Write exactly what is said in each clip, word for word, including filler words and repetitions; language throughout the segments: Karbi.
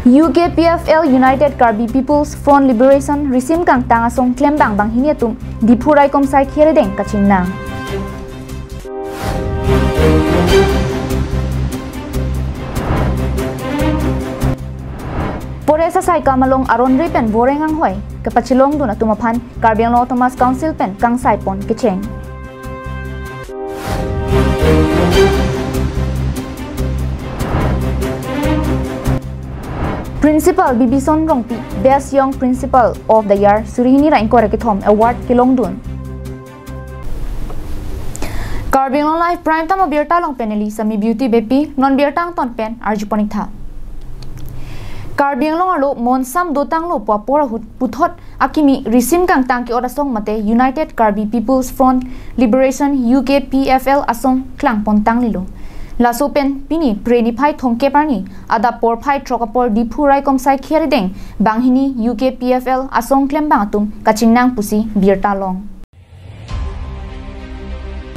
U K P F L, United Karbi People's Front Liberation, risim kangtang asong klembang banghini atum Diphu raikom saikhi arideng kachingnang. Forest asaikam along aron ri pen voreng anghoi kepachilongdun atum aphan Karbi Anglong Autonomous Council pen kangsai pon kecheng. Principal Bibison Rongpi, Best Young Principal of the Year, suri hini ra ingkoi ra kethom award kelongdun. Karbi Anglong Live Prime Time abirta along pen neli Sami Beauty Beypi, non birta angton pen arju pon ik tha. Karbi Anglong arlo monsam dotanglo pu apor ahut puthot akimi risim kangtang ke-ot asong mate United Karbi People's Front Liberation, U K P F L, asong klang pon tanglilo. Laso pen pini Phre niphai thomkep arni adap porphai throk apor Diphu raikom saikhi arideng banghini U K P F L asong klembang atum kachingnang pusi birta long.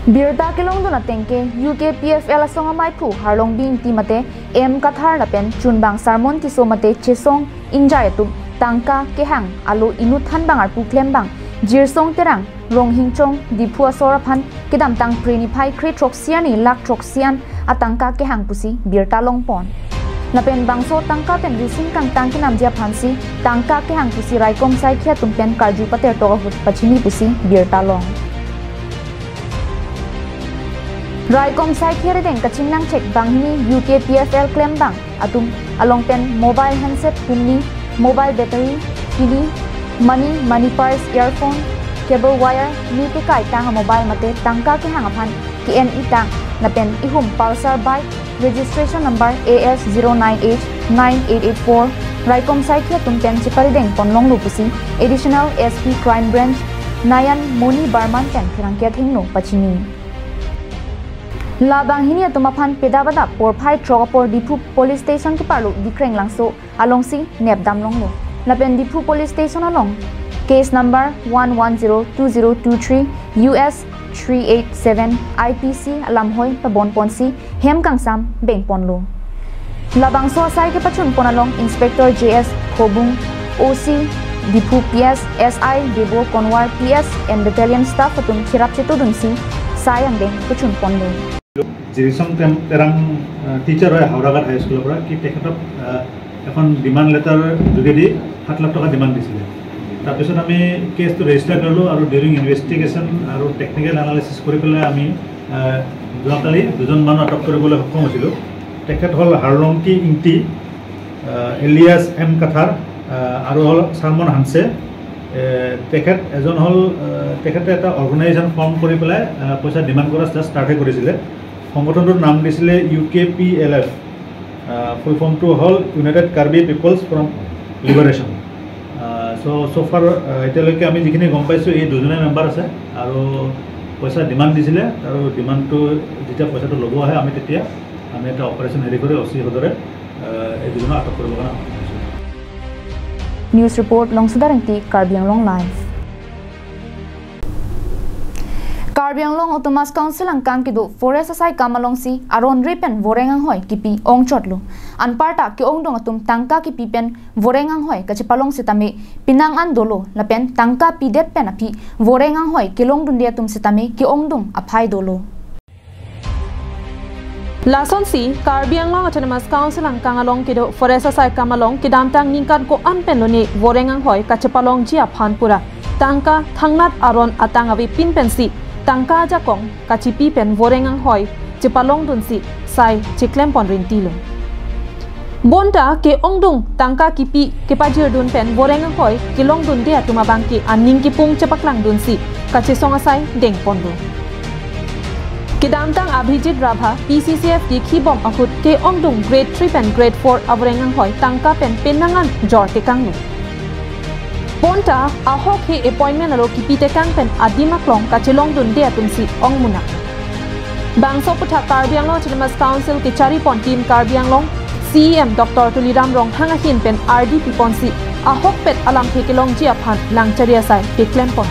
Birta kelongdun ateng ke U K P F L asong amaiphu Harlongbi Ingti mate M Kathar lapen chunbang Sarmon Tisso mate chesong ingjai atum tangka kehang alo inut thanbang arpu klembang Jirsong Terang Ronghingchong Diphu asor aphan kedamtang Phre niphai kre throksi arni lakh throksi an atangka kehang pusi birta long pon. Lapen bangso tangka pen risim kangtang kenamji aphansi tangka kehang pusi raikom saikhi atum pen karju patertok ahut pachini pusi birta long. Raikom saikhi arideng kachingnang chek banghini U K P F L klembang atum along pen mobile handset, pumni, mobile battery, kili, money, money purse, earphone, cable wire, ni kekai tang a-mobile mate tangka kehang aphan ke-en itang lapen ihum Pulsar bike registration number A S zero nine H nine eight eight four raikom saikhi atum pen cheparideng pon longlo pusi Additional S P Crime Branch Nayan Moni Barman pen pherangke athengno pachini. Labang hini atum aphan pedap adap porphai throk apor Diphu Police Station keparlo Dikreng Langso alongsi nepdam longlo. Lapen Diphu Police Station along case number one one zero two zero two three U S three eight seven I P C alamhoi pabon ponsi hem kangsam beng ponlo. Labangso asai kepachun pon along Inspector J S Khobung, O C Diphu P S, S I Debo Konwar, P S and battalion staff atum cherap chetodunsi sai angdeng pachun ponlo. জিৰিচং তেম-, তেৰাং, আহ, টিচাৰ হয় হাওৰাঘাট হাইস্কুলৰ পৰা, কি তেখেতক, আহ, এখন demand letter যোগেদি সাত লাখ টকা ডিমাণ্ড দিছিলে। তাৰপিছত আমি কেছটো ৰেজিষ্টাৰ কৰিলোঁ আৰু ডিউৰিং ইনভেষ্টিগেশ্যন আৰু টেকনিকেল এনালিচিছ কৰি পেলাই আমি, আহ, যোৱাকালি দুজন মানুহ আটক কৰিবলৈ সক্ষম হৈছিলোঁ। তেখেত হ'ল হাৰলংকি ইংতি, আহ, এলিয়াছ এম কাথাৰ, আহ, আৰু হ'ল চাৰমন হানছে। এ, তেখেত এজন হ'ল, আহ, তেখেতে এটা অৰ্গেনাইজেশ্যন ফৰ্ম কৰি পেলাই, আহ, পইচা ডিমাণ্ড কৰা ষ্টা-, ষ্টাৰ্টহে কৰিছিলে। সংগঠনটোৰ নাম দিছিলে U K P L F. Ah, full ফৰ্মটো হ'ল United Karbi People's Front Liberation. Ah, so', so' ফাৰ, আহ, এতিয়ালৈকে আমি যিখিনি গম পাইছোঁ, এই দুজনে মেম্বাৰ আছে আৰু পইচা ডিমাণ্ড দিছিলে আৰু ডিমাণ্ডটো যেতিয়া পইচাটো ল'ব আহে, আমি তেতিয়া আমি এটা অপাৰেশ্যন হেৰি কৰি অচি সদৰে, আহ, এই দুজনক আটক কৰিবৰ কাৰণে সক্ষম হৈছোঁ। News report, Longsudar Engti, Karbi Anglong Live. Karbi Anglong Autonomous Council angkang kedo forest asaikam alongsi aron ri pen voreng anghoi kipi ongchotlo. Anparta ke-ongdung atum tangka kipi pen voreng anghoi kachepalong setame penang an dolo lapen tangka pidet pen aphi voreng anghoi kelongdunde atum setame ke-ongdung aphai dolo. Lasonsi, Karbi Anglong Autonomous Council angkang along kedo forest asaikam along kedamtang ningkan ko-an pen lone voreng anghoi kachepalongji aphan pura tangka thangnat aron atang avepin pensi tangka ajakong kachipi pen voreng anghoi chepalongdunsi sai cheklem pon rintilo. Bonta ke-ongdung tangka kipi kepajirdun pen voreng anghoi kelongdunde atum abangke aning kipung chepaklangdunsi kachesong asai deng ponlo. Kedamtang Abhijit Rabha, P C C F kikhibom ahut ke-ongdung grade three pen grade four avoreng anghoi tangka pen penang an jor tekanglo. Bonta ahok he appointment alo kipi tekang pen adim aklong kachelongdunde atumsi ong munak. Bangso aputhak Karbi Anglong Autonomous Council kechari pon Team Karbi Anglong, C E M Doctor Tuliram Ronghang ahin pen ardi piponsi ahokpet alamthe kelongji aphan langchari asai peklem pon.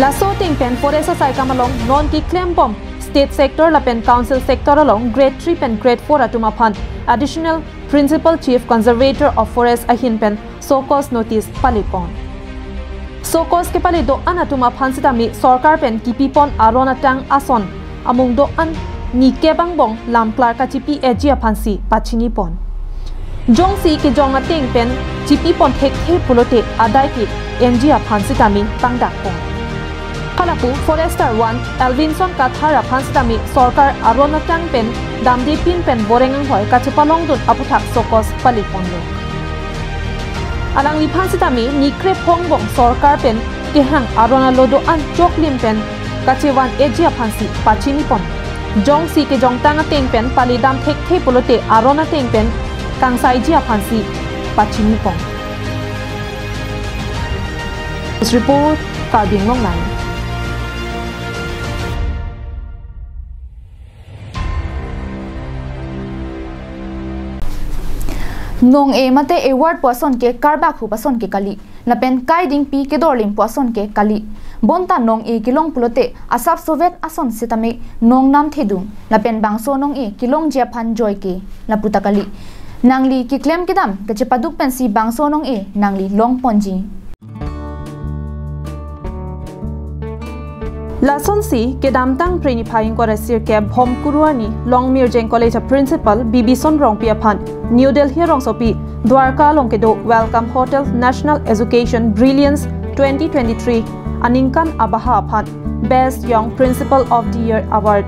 Laso ateng pen forest asaikam along non keklembom State sector lapen council sector along grade three pen grade four atum aphan Additional Principal Chief Conservator of Forest ahin pen show cause notice palipon. Show cause kepale do-an atum aphan sitame sorkar pen kipipon aron atang ason amung do-an ni kebang bong lam klar kachipi eji aphansi pachinipon. Jongsi kejong ateng pen chipipon thekthe pulote adai ke enji aphan sitame pangdakpon. Halapu Forester one Elvinson Kathar aphan sitame sorkar aron atang pen damde pin pen boreng anghoi kachepalongdun aputhak show cause paliponlo. Alangliphan sitame ni krephong bong sorkar pen kehang aron alo do-an choklim pen kachevan eji aphansi pachinipon. Jongsi kejongtang ateng pen pale dam thekthe pulote aron ateng pen kangsaiji aphansi pachinipon. News report, Karbi Anglong Live. Nong-e mate award pu ason ke karbak hup ason ke kali. Lapen kai dingpi kedorlim pu ason ke kali. Bonta nong-e kelong pulote asap sovet ason sitame nong namthedung. Lapen bangso nong-e kelongji aphan joike lapu ta kali. Nangli keklem kedam kachepaduk pensi bangso nong-e nangli longponji. Lasonsi kedamtang Phre niphai ingkoi ra sirkep Bhomkuru arni Longmirjeng College a Principal Bibison Rongpi aphan New Delhi rongsopi Dwarka along kedo Welcome Hotel National Education Brilliance twenty twenty-three aningkan abaha aphan Best Young Principal of the Year Award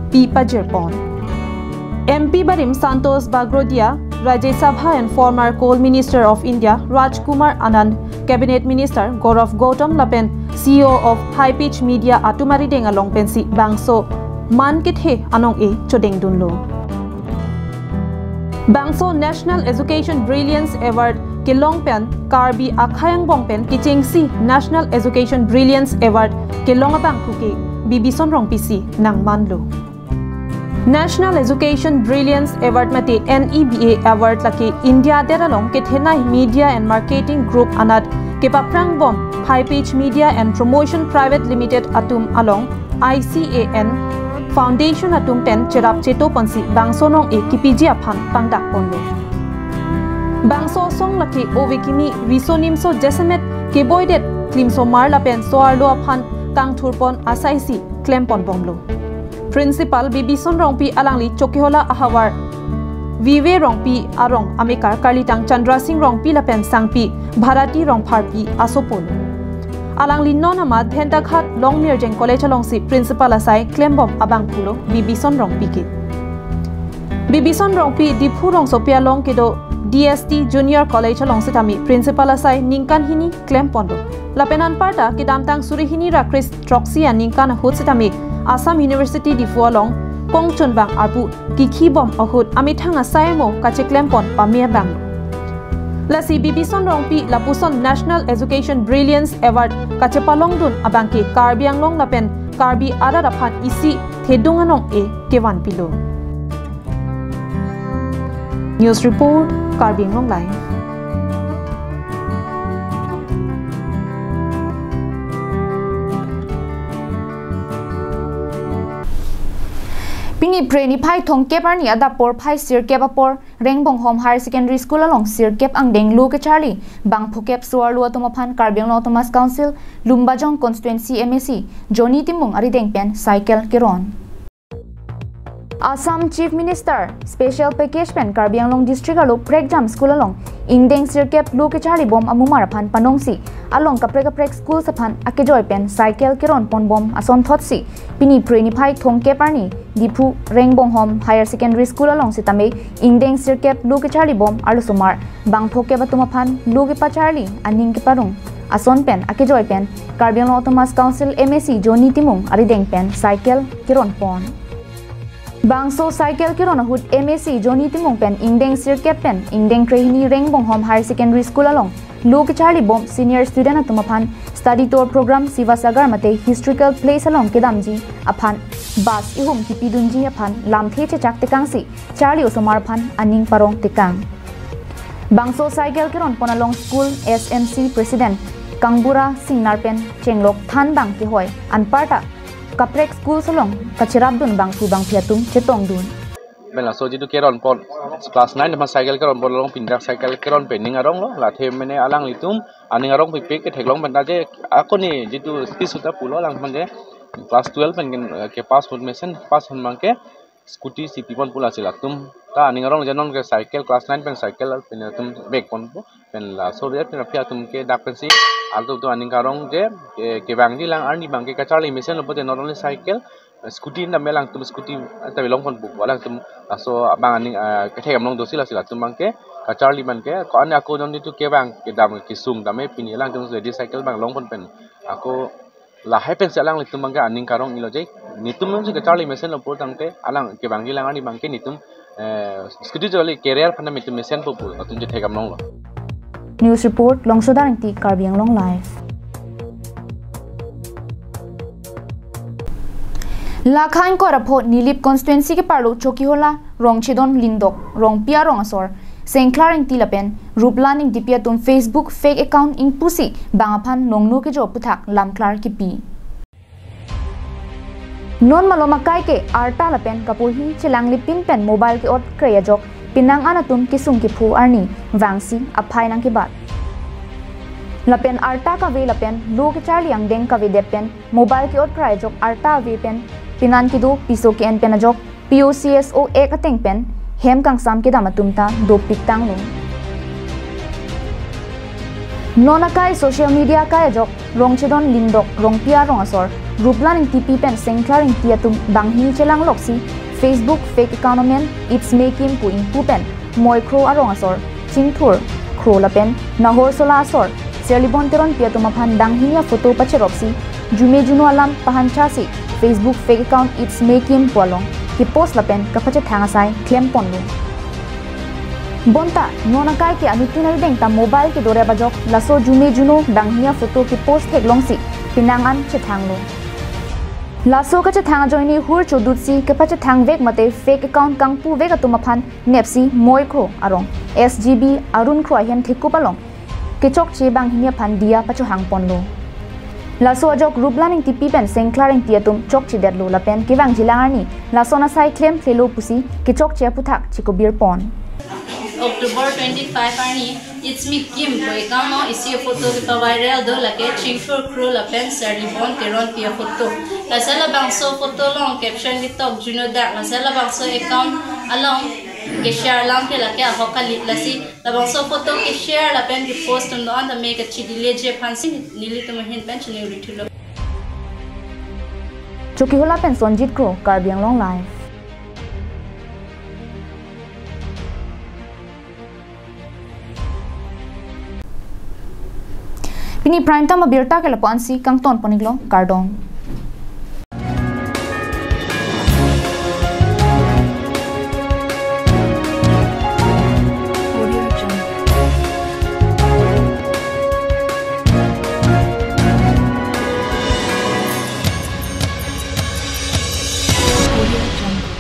pi pajirpon. M P barim Santosh Bagrodia, Rajya Sabha and former Coal Minister of India Rajkumar Anand, Cabinet Minister Gaurav Gautam lapen C E O of High Pitch Media atum arideng along pensi bangso man kethe anong-e chodengdunlo. Bangso National Education Brilliance Award kelong pen Karbi akhei angbong pen kechengsi National Education Brilliance Award kelong abangphu ke Bibison Rongpi si nangmanlo. National Education Brilliance Award mate N E B A Award lake India adet along kethenei Media and Marketing Group anat kepaphrang bom High Pitch Media and Promotion Private Limited atum along I C A N Foundation atum pen cherap cheto ponsi bangso nong-e kipiji aphan pangdakponlo. Bangso asong lake ove kimi riso nimso jasemet keboidet klimsomar lapen so-arlo aphan kangthurpon asaisi klempon bomlo. Principal Bibison Rongpi alangli Chokihola ahavar Vive Rongpi arong amekar karlitang Chandra Singh Rongpi lapen sangpi Bharati Rongpharpi asopolo. Alangli non amat Dhentaghat Longmirjeng College alongsi Principal asai klembom abangphulo Bibison Rongpi ke. Bibison Rongpi Diphu rongsopi along kedo D S T Junior College along sitame Principal asai ningkan hini klemponlo. Lapen anparta kedamtang suri hini ra kre-throksi aningkan ahut sitame Assam University Diphu along kongchunbang arpu kikhibom ahut amethang asai amo kacheklempon pame abang. Lasi Bibison Rongpi lapuson National Education Brilliance Award kachepalongdun abangke Karbi Anglong lapen Karbi arat aphan isi thedung anong-e kevanpilo. News report, Karbi Anglong Live. Pini Phre niphai thomkep arni adap porphai sirkep apor Rengbonghom Higher Secondary School along sirkep angdeng lo kecharli bangphokep so-arlo atum aphan Karbi Anglong Autonomous Council Lumbajong Constituency M A C Johnny Timung arideng pen cycle keron. Assam Chief Minister special package pen Karbi Anglong District arlo Prekjam School along ingdeng sirkep lo kecharli bom amumar aphan panongsi along kaprek kaprek schools aphan akejoi pen cycle keron ponbom asonthotsi pini Phre niphai thomkep arni Diphu Rengbonghom Higher Secondary School along sitame ingdeng sirkep lo kecharli bom arlosomar bangphokep atum aphan lo kepacharli aning keparong ason pen akejoi pen Karbi Anglong Autonomous Council M A C Johnny Timung arideng pen cycle keron pon. Bangso cycle keron ahut M A C Johnny Timung pen ingdeng sirkep pen ingdeng krehini Rengbonghom Higher Secondary School along lo kecharli bom senior student atum aphan study tour program Sivasagar mate historical place along kedamji aphan bus ihum kipidunji aphan lamthe chechak tekangsi charli osomar aphan aning parong tekang. Bangso cycle keron pon along school S M C president Kangbura Singnar pen chenglok thanbang kehoi anparta kaprek school along kacherapdun bangphu bangphi atum chetongdun. Pen laso jitu keron pon, class nine ma cycle keron pon along pindak cycle keron pen ning arong lo, lathe mene alanglitum aning arong pipik ketheklong pen ta je ako ni jitu speech ta pulo alang pen je class twelve pen ke, eh, ke pass hut mesen, pass hut abangke scooty si pipon pu lasi latum ta aning arong je non ke cycle class nine pen cycle pen atum bag ponpo pen laso dia pen aphi atum ke dak pensi altu tu aning arong je ke, kevangji alang arni abangke kacharli mesen lo pote not only cycle, scooty ta me alangtum scooty ta belong ponpo, alangtum laso abang aning, ah, kethek amlong dosi lasi latum abangke kacharli abangke ko-an ako non jitu kevang kedam kesung tame pini alangtum ready cycle abang long pon pen ako lahai pensi alanglitum abangke aning arong ilo je netum non si kacharli mesen lo pu tangte alang kevangji alang arni abangke netum, eh, scooty joli career aphan netum mesenpo pu atum je thek amlong lo. News report, Longsoda Ingti, Karbi Anglong Live. Lakha ingkoi ra pho Nilip constituency keparlo Chokihola Rongchedon Lindok Rongpi arong asor Sengklar Ingti lapen Ruplan Ingtipi atum Facebook fake account ingpusi bang aphan nongno kejo aputhak lamklar kipi. Non malom akai ke arta lapen kaporhi chelanglipin pen mobile ke-ot kre ajok penang an atum kesung kepho arni vangsi aphai nangkebat. Lapen arta kave lapen lo kecharli angdeng kavedet pen mobile ke-ot kre ajok arta ave pen penan kedo piso ke-en pen ajok P O C S O Act ateng pen hem kangsam kedam atum ta dopik tanglo. Non akai social media akai ajok Rongchedon Lindok Rongpi arong asor Ruplan Ingtipi pen Sengklar Ingti atum banghini chelang loksi Facebook fake account amen It's Me Kim pu ingpu pen Moikhro arong asor Chingthur Kro lapen Nahorsola asor Serlibon Teronpi atum aphan banghini aphoto pacheropsi jume juno alam pahanchasi Facebook fake account It's Me Kim pu along kepost lapen kapachethang asai klem ponlo. Bonta non akai ke anuttin arjudeng ta mobile kedorep ajok laso jume juno banghini aphoto kepost theklongsi penang an chethanglo. Laso kachethang ajoine hur chodutsi kapachethang vek mate fake account kangpu vek atum aphan nepsi Moikhro arong S G B Arun Kro ahem thekup along kechokche banghini aphan diya pachohang ponlo. Laso ajok Ruplan Ingtipi pen Sengklar Ingti atum chokchedetlo lapen kevangji alang arni lason asai klemkle lo pusi kechokche aputhak chikobir pon. October twenty-five arni It's Me Kim pu account along isi aphoto kepaviral do, lake Chingthur Kro lapen Serlibon Teronpi aphoto. Lasi labangso aphoto along caption ketok juno dak, lasi labangso account along keshare alam ke lake ahok kali, lasi labangso aphoto keshare lapen kepost atum do-an tame kachidelete ji aphansi nelitum ahin pen chiningrithulo. Chokihola pen Sonjit Kro, Karbi Anglong Live. Pini prime time abirta ke lapu-ansi kangton pon-iklo, kardom.